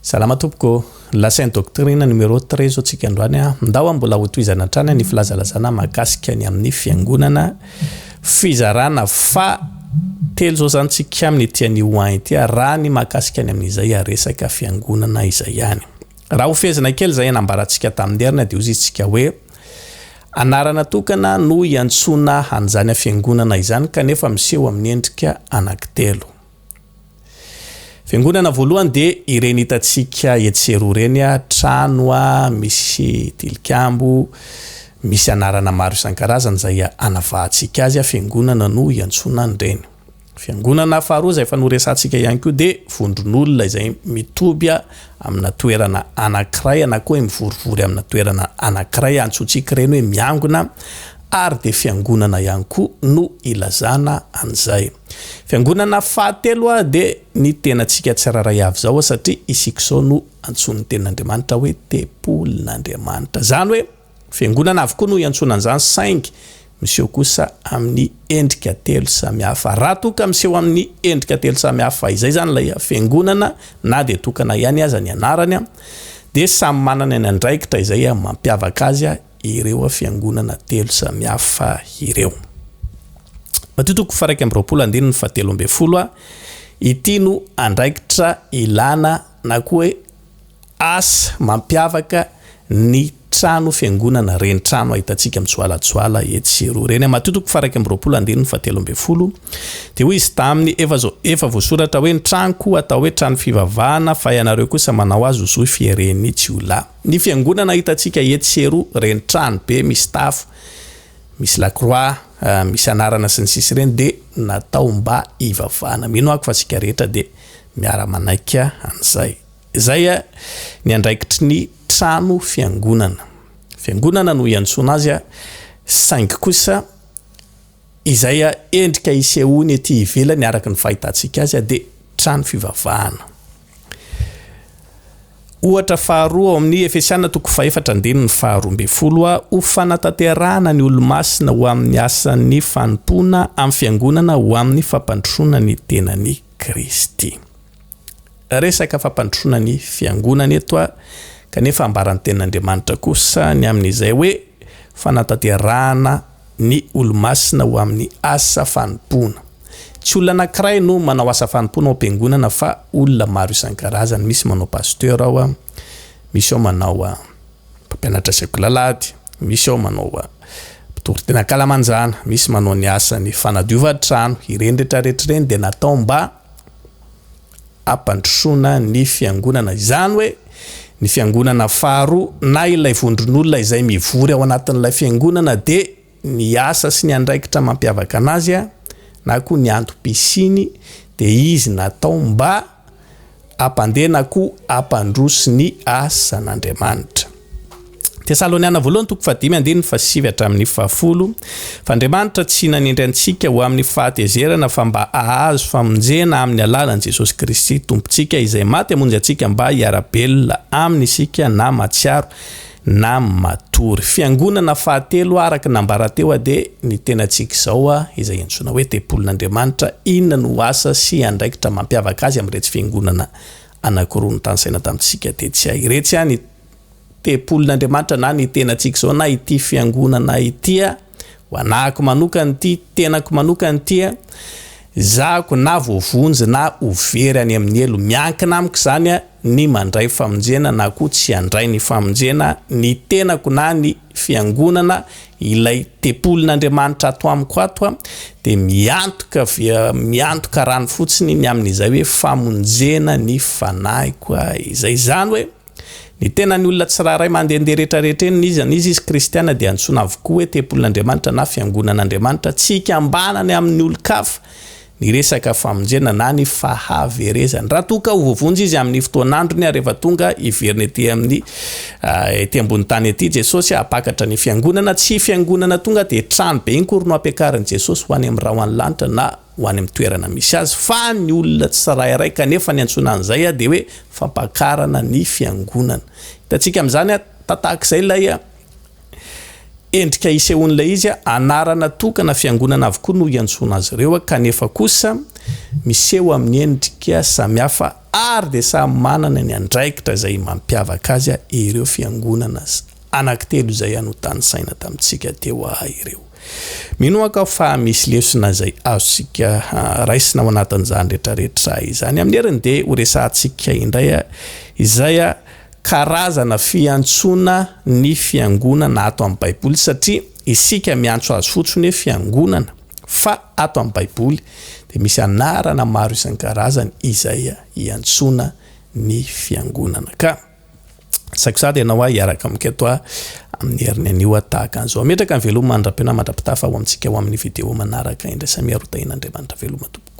Salama tompoko, La Sainte Doctrine numéro 13 tsika androany a. Ndao mbola hotohizana hatrany ny filazalazana mahakasika ny amin'ny fiangonana. Fizarana fa telo zao zany tsika amin'ity anio an ity raha ny mahakasika ny amin'izay resaka fiangonana izay ihany. Raha hofehezina kely izay nambarantsika tamin'ny heriny dia hozy isika hoe anarana tokana no iantsoana an'izany fiangonana izany kanefa miseho amin'ny endrika anankitelo. Fiangonana voalohany dia ireny hitantsika etsy sy eroa ireny, trano misy tilikambo, misy anarana maro isan-karazany izay anavahantsika azy, fiangonana no iantsoana an'ireny. Fiangonana faharoa izay efa noresahantsika ihany koa dia vondron'olona izay mitoby amina toerana anankiray na koa hoe mivorivory amina toerana anankiray, antsointsika ireny hoe miangona ary dia fiangonana ihany koa no ilazana an'izay. Fiangonana fahatelo dia ny tenantsika tsirairay avy izao satria isika izao no antsoin'ny tenin'Andriamanitra hoe tempolin'Andriamanitra. Izany hoe fiangonana avokoa no iantsoana an'izany saingy miseho kosa amin'ny endrika telo samihafa. Raha toa ka miseho amin'ny endrika telo samihafa izay izany ilay fiangonana na dia tokana ihany aza ny anarany dia samy manana ny andraikitra izay mampiavaka azy ireo fiangonana telo samihafa ireo. Matio toko faha 21 andininy faha 13, Ity no andraikitra ilana na koa hoe asa mampiavaka ny trano fiangonana, ireny trano ahitantsika mijoalajoala etsy sy eroa ireny. Matio toko faha 21 andininy faha 13, Dia hoy izy taminy, Efa zao, efa voasoratra hoe, Ny tranoko atao hoe trano fivavahana, fa ianareo kosa manao azy ho zohy fieren'ny jiolahy. Ny fiangonana hitantsika etsy sy eroa, ireny trano be misy tafo, misy lakroa, misy anarana sy ny sisa ireny dia natao mba hivavahana. Mino aho fa isika rehetra dia miara-manaiky an'izay. Izay ny andraikitry ny trano fiangonana. Fiangonana no iantsoana azy saingy kosa izay endrika isehoany ety ivelany araka ny fahitantsika azy dia trano fivavahana. Ohatra faharoa ao amin'ny Efesiana toko fahefatra andininy faharoa ambin'ny folo, ho fanatanterahana ny olo-masina ho amin'ny asan'ny fanompoana amin'ny fiangonana ho amin'ny fampandrosoana ny tenan'i Kristy. Resaka fampandrosoana ny fiangonana eto kanefa ambaran'ny tenin'Andriamanitra kosa ny amin'izay hoe fanatanterahana ny olo-masina ho amin'ny asa fanompoana. Tsy olona anankiray no manao asa fanompoana ao am-piangonana fa olona maro isan-karazany. Misy manao pasteur ao, misy ao manao mpampianatra sekoly alahady, misy ao manao mpitory teny ankalamanjana, misy manao ny asan'ny fanadiovan-trano. Ireny rehetrarehetra ireny dia natao mba hampandrosoana ny fiangonana. Izany hoe ny fiangonana faharoa na ilay vondron'olona izay mivory ao anatin'ilay fiangonana dia ny asa sy ny andraikitra mampiavaka anazy na koa ny antom-pisiany dia izy natao mba hampandeha na koa hampandroso ny asan'Andriamanitra. Tesaloniana voalohany toko fahadimy andininy fahasivy hatramin'ny fahafolo. Fa Andriamanitra tsy nanendry antsika ho amin'ny fahatezerana fa mba hahazo famonjena amin'ny alalan'i Jesosy Kristy Tompontsika izay maty hamonjy antsika mba hiara-belona aminy isika na mahatsiaro na matory. Fiangonana fahatelo araka ny nambara teo dia ny tenantsika izao izay antsoina hoe tempolin'Andriamanitra. Inona no asa sy andraikitra mampiavaka azy amin'iretsy fiangonana anankiroa notanisaina tamintsika tetsy iretsy? Ny tempolin'Andriamanitra na ny tenantsika izao na ity fiangonana ity, ho anahako manokana ity, tenako manokana ity, zahako na voavonjy na ho very any amin'ny helo. Miankina amiko izany ny mandray famonjena na koa tsy handray ny famonjena, ny tenako na ny fiangonana, ilay tempolin'Andriamanitra ato amiko ato dia miantoka miantoka rano fotsiny ny amin'izay hoe famonjena ny fanahiko izay. Izany hoe ny tenan'ny olona tsirairay mandehandeha rehetrarehetra eny, n'iza n'iza izy kristiana, dia antsoina avokoa hoe tempolin'Andriamanitra na fiangonan'Andriamanitra. Tsy ikambanany amin'ny olon-kafa ny resaka famonjena na ny fahaverezany. Raha toa ka ho voavonjy izy amin'ny fotoan'androny ary rehefa tonga hiverina ety amin'ny ety ambony tany ety Jesosy hampakatra ny fiangonana, tsy fiangonana tonga dia trano be inkory no hampiakarin'i Jesosy ho any amin'ny rahon'ny lanitra na ho any amin'ny toerana misy azy fa ny olona tsirairay, kanefa ny antsoina an'izay dia hoe fampakarana ny fiangonana. Hitantsika amin'izany tatahak'izay ilay. endrika isehoan'ilay izy, anarana tokana fiangonana avokoa no iantsoana azy ireo, kanefa kosa miseho amin'ny endrika samihafa ary dia samy manana ny andraikitra izay mampiavaka azy ireo fiangonana anankitelo izay notanisaina tamintsika teo ireo. Mino aho fa misy lesona izay azontsika raisina ao anatin'izany rehetrarehetra izany. Amin'ny heriny dia horesahantsika indray izay karazana fiantsoana ny fiangonana ato amin'ny Baiboly satria isika miantso azy fotsiny hoe fiangonana fa ato amin'ny Baiboly dia misy anarana maro isan-karazany izay iantsoana ny fiangonana. Ka saiko sady ianao hiaraka amiko eto amin'ny heriny anio tahaka an'izao. Ametraka ny veloma mandra-peo na mandra-pitafa ho amintsika ho amin'ny video manaraka indray. Samia ho tahian'Andriamanitra. Veloma tompoko.